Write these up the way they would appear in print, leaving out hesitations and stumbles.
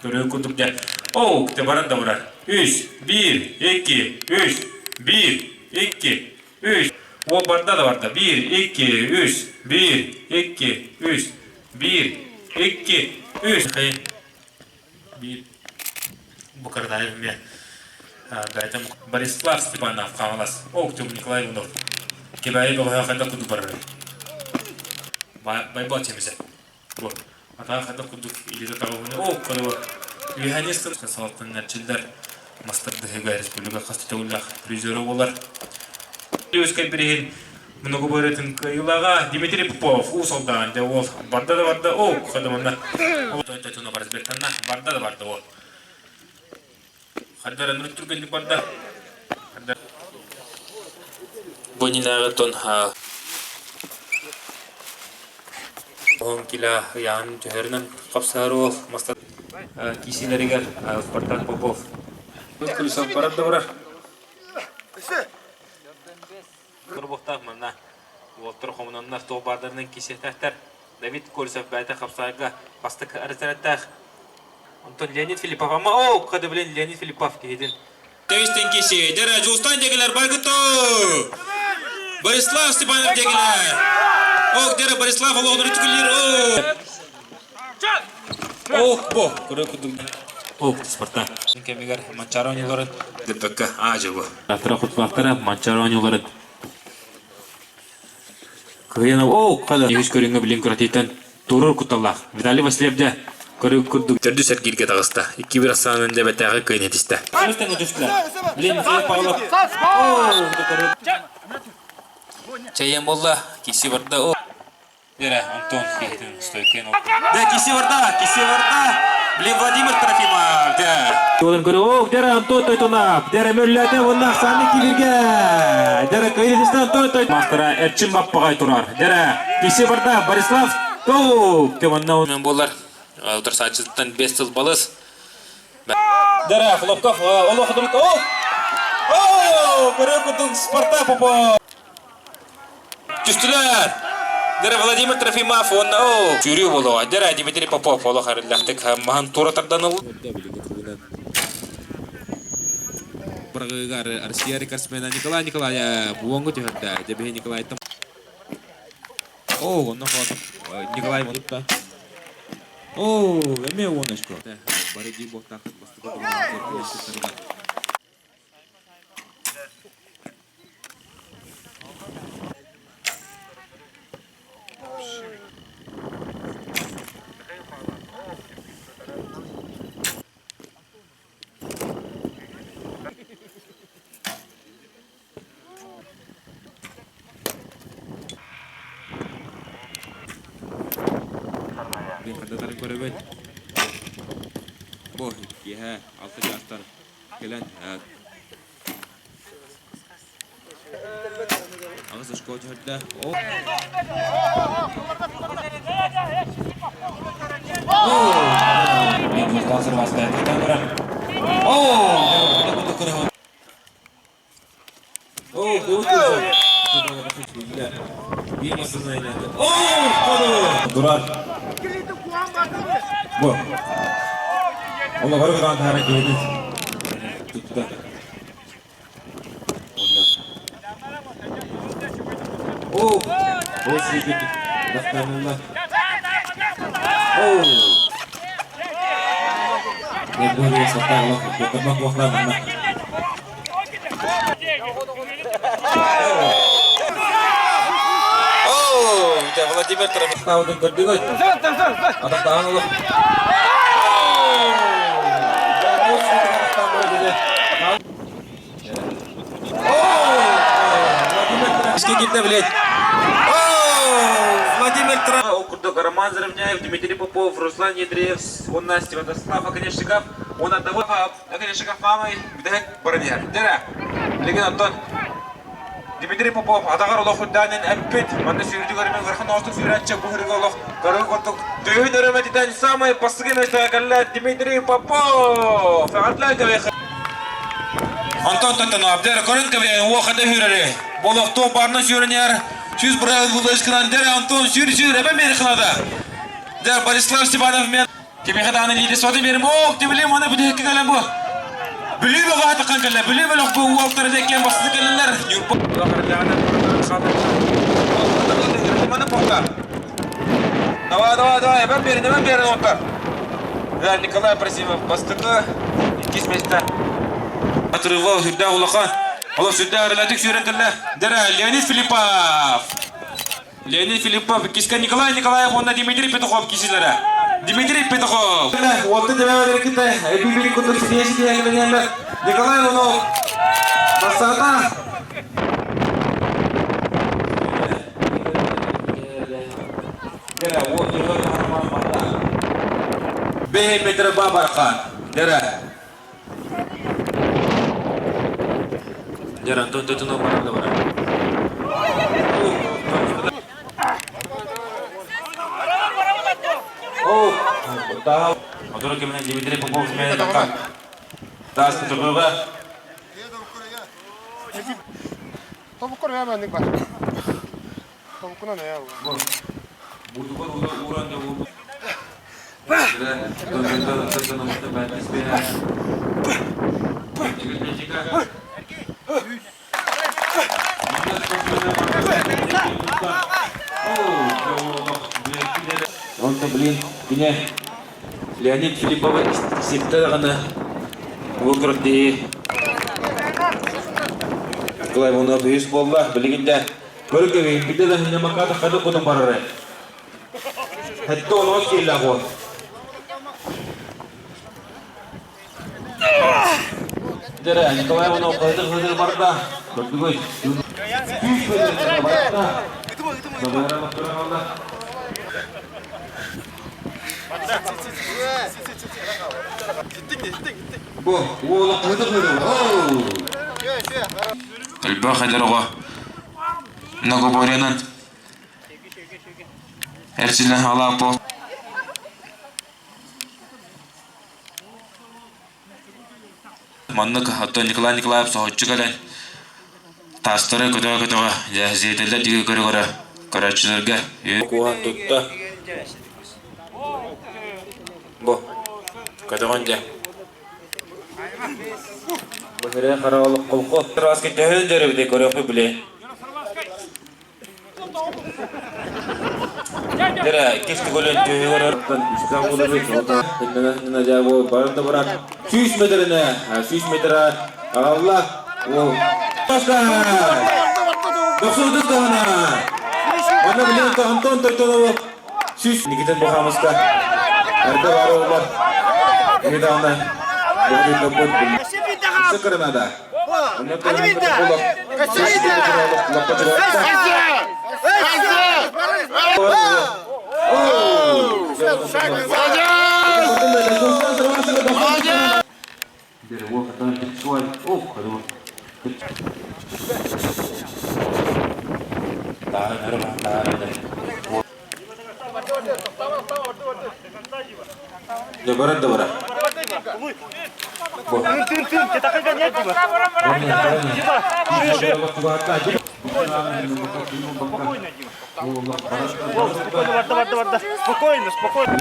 Көрүү курдук дьэ. Оу, те баран да барар. Үс, биир, икки, үс, биир, икки, үс. Уол барда да барда. Биир, икки, үс, биир, икки, үс, биир, икки, үс. Биир бу Каратаев эмиэ бэйэтин Борислав Степанов Хаҥалас, Октем Николай Иванов Кэбээйи бөҕөһө хайдах курдук барарый? Байбал чэмисэ. Бу атаҕа хайдах курдук илиитэ таҕылыны оо кодуба үөһэни салалтан эрчиллэр мастар дыһыга республика хас төгүллээх призера буолар. Үскэй бириһин многоборьетын кыайыылааҕа Дмитрий Попов Уус Алдан дьэ уол барда да барда оо хадаманна тойтотуна барсбеттанна барда да барда уол хардара нур түргэнник барда Бонинааҕы Оһон килэ ыйаан түһэринэн хапсаар уол маста киисилэригэр Спартак Попов Кулисов барар да барар Турбухтаах манна уолтар хомунаннар туох баардарынан кисиэтэхтэр. Давид Кольцев бэйэтэ хапсаайга бастакы арытерэттээх. Онтон Леонид Филиппов ама оо када билен Леонид Филиппов киһитин. Тэвистен киси, дәрә Жустан дегелер байгыто. Борислав Степанов дегелер. Ох, дәрә Борислав олоғын рүткілер. Ох, бо, көрө кудук. Ох, Спартак. Кэмигэр Манчаары оонньууларын Деббекке аажыбы. Атыра кутбахтара Манчаары оонньууларын кыайан оо хада үһүс көрүҥҥэ билин күрэхтииттэн туоруур кутталлаах. Виталий Васильев дьэ көрү курдук төрдүс эргииргэ таҕыста. Икки бир ахсаанын дьэбэтээҕи кыайан этистэ. Блин, Михаил Павлов. Чэйэн буолла, киси барда. Эрэ, Антон киһитин стойкайын Да, киси барда, киси барда. Блин, Владимир Трофимов, да. Олын көрө, ох, дәрі Антон Тойтунов, дәрі мөлләті, онна Саны кибирге. Дәрі Кайрисистан Антон Тойтунов. Мастера Эрчин Баппағай турар. Дәрі, киси барда, Борислав Тоу. Теманна онын болар. Утарсаачыттан 5 сыл балыс. Дәрі, Хлопков, олох отырып, о! О, көрө кутун Спартак Попов. Түстүлэр! Дэрэ Владимир Трофимов уонна оо сүүрүү буолуоҕа. Дэрэ Дмитрий Попов олох эрэллээхтик маһын туора тардан ылла. Бырагыгар Россия рекордсмена Николай Николаев уоҥҥа түһэрдэ. Дьэбиһи Николайтан Оо, онно Николай Монутта. Оо, эмиэ уон очко. Бары дии буолтаахпыт бастакы туругунан Хардатарын көрөбүн. Бу киэһэ алта чаастан кэлэн аҕыс очко түһэрдэ. Турар. Бу. Олоҕор грант хаара киһитин тутта. О, ол сүйбүт дастарынла. О! Не буду сатаалах, кутарбак буохлаанна. Владимир Трофимовтан көрдүгүт? Атахтаан олох. Кирдэ блядь. Владимир Ол курдук Роман Заровняев, Дмитрий Попов, Руслан Ядреев, уонна Святослав Оконешников, уонна Давыдов Оконешников мамой бүтэһик баран иһэр. Дэрэ, билигин оттон. Дмитрий Попов атаҕар олох үрдээнин эппит. Манна сүүрдүгэр эмиэ ыарахан оҕустук сүүрээччи бу сырыыга олох көрүү курдук төһүн өрөмөтүтэн самай бастакы миэстэҕэ кэллэ Дмитрий Попов. Эҕэрдэлээн кэбиһиэххэ. Антон Тотонов, дэр көрөн кэбиһэн уохата сүүрэри. Болохтуох баарынан сүүрэнэр. Сүүс бырайыл булышкынан дэр Антон сүүр-сүүр эбэ мери хынада. Дэр Борислав Степанов мен Кимиэхэ даҕаны илиитэ соты биэрим. Ох, тибилим аны бүтэһиккэ кэлэн бу. Бүлүү бөҕө атаххан кэллэ. Бүлүү бөлөх бу уолтары деккен бастыы кэллилэр. Ньурба Давай, давай, давай, эбэн берин, эбэн берин оттар. Да, Николай Просимов бастакы, иккис место. Отрывал сүрдээх улахан. Олох сүрдээх эрэлээхтик сүүрэн кэллэ. Дэрэ, Леонид Филиппов. Леонид Филиппов, иккискэ Николай Николаев уонна Дмитрий Петухов киисилэрэ. Дмитрий Петухов. Уотта төбө кытта эбии курдук ситиһэ ситиһэ Николай Иванов бастаата. Бэһи метр бабархан. Дэрэ. Дьэ, Антон Тотунов баран да барар. Отору кэминэн Дмитрий Попов мэн такка. Таас көтөҕөҕө. Тобуккар яа бар. Тобуккунан яа. Бурдугар ууран да буолбут. Онто, блин, кини Леонид Филиппова ситтэ даҕаны уокурук дии. Николай Иванов үһүс буолла. Билигин да көрү бите да хинамаката хады кутун барары. Хэтте онос кииллээх уол. Дere, Николай Иванов хыды-хыды барда. Көрдүгүй. Күүс барда. Бу, уола хыды-хыды. Элбэх эдэр оҕо многоборьенан эрчиллэн хаалаах буол. Маннык оттон Николай Николаев соһуччу кэлэн таастары көтөҕө-көтөҕө дьэ диги көрө-көрө көрөөччүлэргэ куһан тутта. Бу көтөҕөн дьэ. Бу сирэй хараҕалык холку. Раска төһөн дьөрөбүтэ көрөхпү биле. Дэрэ, иккис төгүлүн түһүгэр баран да баран 100 метріне, 100 метра аҕалла. Ол Дохсудут даҕаны. Манна билин Антон Тойтонов 100 Никитин Бухамыска эрдэ баар олар. Недавно Сыкырынада. Добра, добра. Спокойно, спокойно.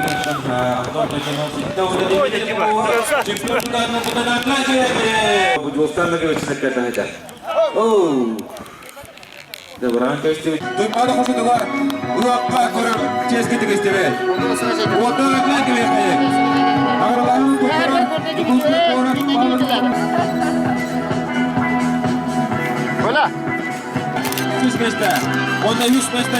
Оля! Үс месте. Онда үс месте.